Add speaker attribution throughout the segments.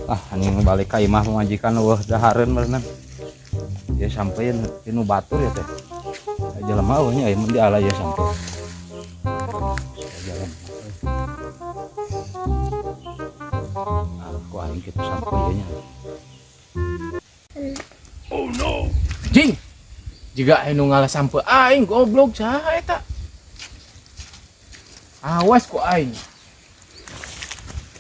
Speaker 1: Ah, anjing balik ka imah pamajikan euweuh dahareun meureunna. Ya sampeun tinu batur ya teh. Jelema euweuh nya aya mun diala ya sampe. Jalan. Ah, ku aing kitu sampe ieu nya.
Speaker 2: Jing. Jiga anu ngalah sampe aing goblok saha eta. Awas ku aing.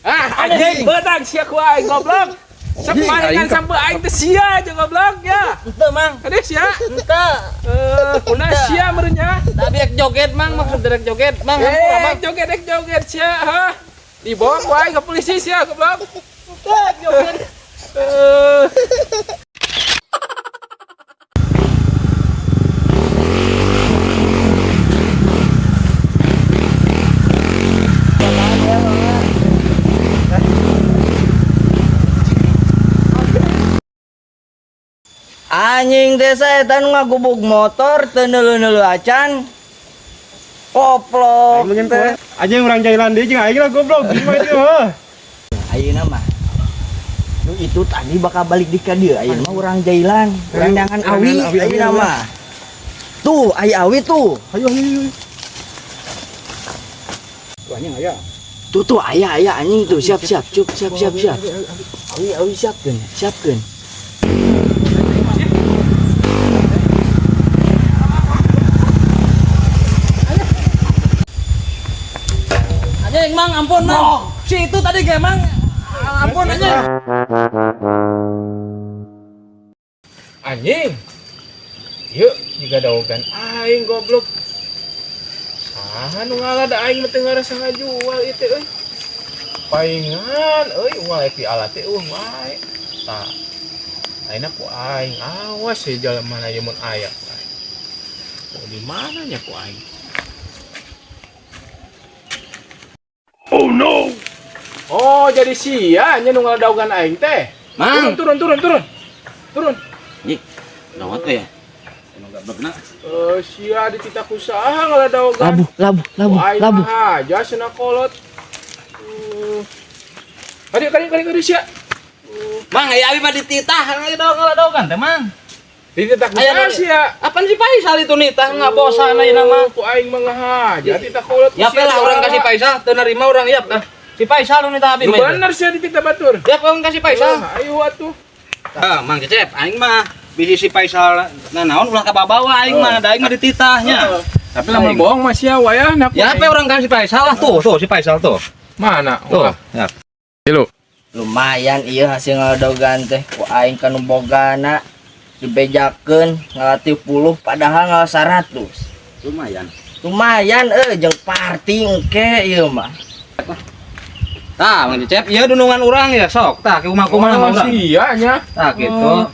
Speaker 2: Ah, anjing beunang sia ku aing goblok. Saparingan sampe aing teh sia aja goblok ya.
Speaker 3: Henteu, Mang.
Speaker 2: Kade sia.
Speaker 3: Henteu.
Speaker 2: Eh, kuna sia meureun nya.
Speaker 3: Tapi rek joget, Mang, maksud rek joget, Mang. Hampura,
Speaker 2: Eh,
Speaker 3: Mang.
Speaker 2: joget rek joget sia, ha. Dibawa ku aing ke polisi sia goblok.
Speaker 3: Rek joget.
Speaker 2: Eh.
Speaker 4: Anjing desa eta nu ngagubug motor teu neuleuh-neuleuh acan. Koplok teh.
Speaker 5: Anjing urang jailan deui jeung aing lah goblok gimana itu heuh.
Speaker 4: Ayeuna mah. Nu itu tadi bakal balik di ka dieu. Ayeuna mah urang jailan, urang neangan awi ayeuna mah. Tuh, aya awi tuh.
Speaker 5: Ayo ayo ayo. Tuh anjing aya.
Speaker 4: Tuh tuh aya aya anjing tuh. Siap siap cup siap siap siap. Awi awi siapkeun, siapkeun.
Speaker 3: Anjing, Mang, ampun, Mang. Si itu tadi ge, Mang. Ampun anjing.
Speaker 2: Anjing. Yuk, jiga daogan aing goblok. Saha nu ngalah da aing mah teu ngarasa ngajual ieu teh euy. Paingan euy unggal epi ala teh eueuh wae. Tah. Ayeuna ku aing awas ya jalan mana ieu mun aya ku aing. Oh, di mana nya ku aing? Oh no. Oh, jadi sia nya nu ngadaogan aing teh.
Speaker 3: Mang.
Speaker 2: Turun, turun, turun, turun. Turun.
Speaker 3: Anjing. Lawat teh ya. Anu gablekna.
Speaker 2: Eh, sia dititah ku saha ngaladaogan.
Speaker 4: Labuh labuh labuh
Speaker 2: Aing
Speaker 4: labuh.
Speaker 2: mah aja cenah kolot. Kadi kadi kadi kadi sia.
Speaker 3: Mang, aya abi mah dititah ngadaogan teh, Mang.
Speaker 2: Dititah ku
Speaker 3: Aya
Speaker 2: saha
Speaker 3: nu-
Speaker 2: sia.
Speaker 3: Apaan si Faisal itu nitah ngabosan ayeuna mah.
Speaker 2: Ku aing mah ngahaja titah kolot. ku
Speaker 3: Ya
Speaker 2: sia
Speaker 3: lah urang
Speaker 2: diala.
Speaker 3: kasih Faisal, teu nerima urang iap tah. Si Faisal nu nitah abi
Speaker 2: Nu
Speaker 3: mah.
Speaker 2: bener sia dititah batur.
Speaker 3: Ya urang kasih Faisal.
Speaker 2: Ayo atuh.
Speaker 3: Ah, Mang Cecep, aing mah bisi si Faisal nah naon ulah kababawa aing mah, da aing mah dititahnya.
Speaker 2: Tapi lamun bohong mah sia wayahna ku
Speaker 3: Ya
Speaker 2: aing.
Speaker 3: apa orang kasih Faisal lah tuh, tuh si Faisal tuh.
Speaker 2: Mana?
Speaker 3: Tuh.
Speaker 2: Wah.
Speaker 3: Ya.
Speaker 2: Tilu.
Speaker 4: Lumayan ieu hasil ngadaogan teh ku aing kanu bogana dibejakeun ngalah 30 padahal ngalah 100.
Speaker 3: Lumayan.
Speaker 4: Lumayan euy jeung party engke ieu mah.
Speaker 3: Tah, Mang Cecep, ieu dunungan urang ya sok. Tah, kumaha-kumaha
Speaker 2: Oh,
Speaker 3: urang.
Speaker 2: sia nya.
Speaker 3: Tah gitu.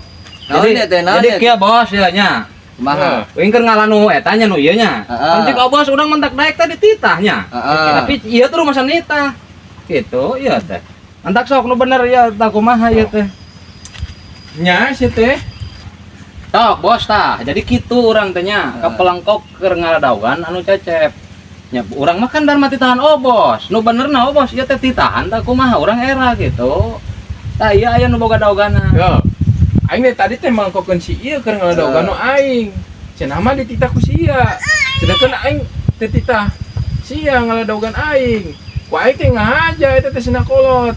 Speaker 4: Naon
Speaker 3: Jadi,
Speaker 4: ya teh, naon
Speaker 3: jadi
Speaker 4: ya?
Speaker 3: kieu bos ya nya.
Speaker 4: Kumaha?
Speaker 3: Wing keur ngalah nu eta nya nu ieu nya.
Speaker 4: Heeh.
Speaker 3: Kan cik bos urang mentak daek teh dititahnya.
Speaker 4: Heeh.
Speaker 3: Tapi ieu tuh rumah nitah. Gitu, ieu teh. Entak sok nu bener ya tah kumaha ieu teh.
Speaker 2: Nya sia teh.
Speaker 3: Tok bos tah, jadi kitu urang teh nya,
Speaker 4: Heeh.
Speaker 3: kapelengkok keur ngaladaogan anu Cecep. Nya urang mah kan dar mati tahan obos. Nu benerna obos ieu teh titahan tah kumaha urang era gitu. Tah ieu aya nu boga daogana.
Speaker 2: Yo. Aing teh tadi teh mangkokeun si ieu keur ngaladogan nu aing. Cenah mah dititah ku sia. Sedangkan aing teh titah sia ngaladogan aing. Ku aing teh ngahaja eta teh cenah kolot.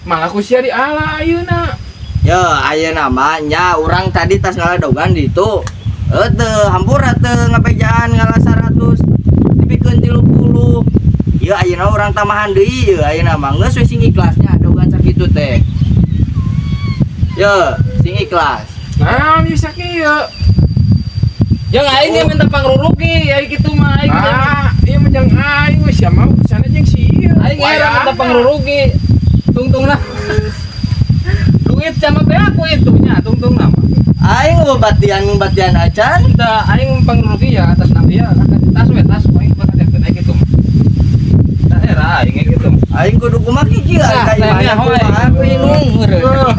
Speaker 2: Malah ku sia diala ayeuna.
Speaker 4: Yo, ayeuna mah nya urang tadi tas ngaladogan di itu. Teu hampura teu ngabejaan ngalah 100 dipikeun 30. Ieu ayeuna urang tambahan deui ieu ayeuna mah geus we sing ikhlasnya adogan sakitu teh. Yo, sing ikhlas.
Speaker 2: Nah, bisa kieu.
Speaker 3: Jeung aing ge minta pangrurugi, aing kitu mah aing.
Speaker 2: Ah, ieu mah jeung aing we sia mah urusanna jeung si ieu.
Speaker 3: Aing era minta pangrurugi. Tungtungna. Duit sama be aku itu nya tungtungna mah.
Speaker 4: Aing batian-batian acan.
Speaker 3: Minta aing pangrurugi ya atas nama dia lah tas we tas aing bakal aing kitu mah. Tah era aing ge kitu.
Speaker 4: Aing kudu kumaha kieu
Speaker 3: Nah,
Speaker 4: aing ka imah
Speaker 3: tanya,
Speaker 4: kumaha
Speaker 3: hoy.
Speaker 4: aku inung meureun.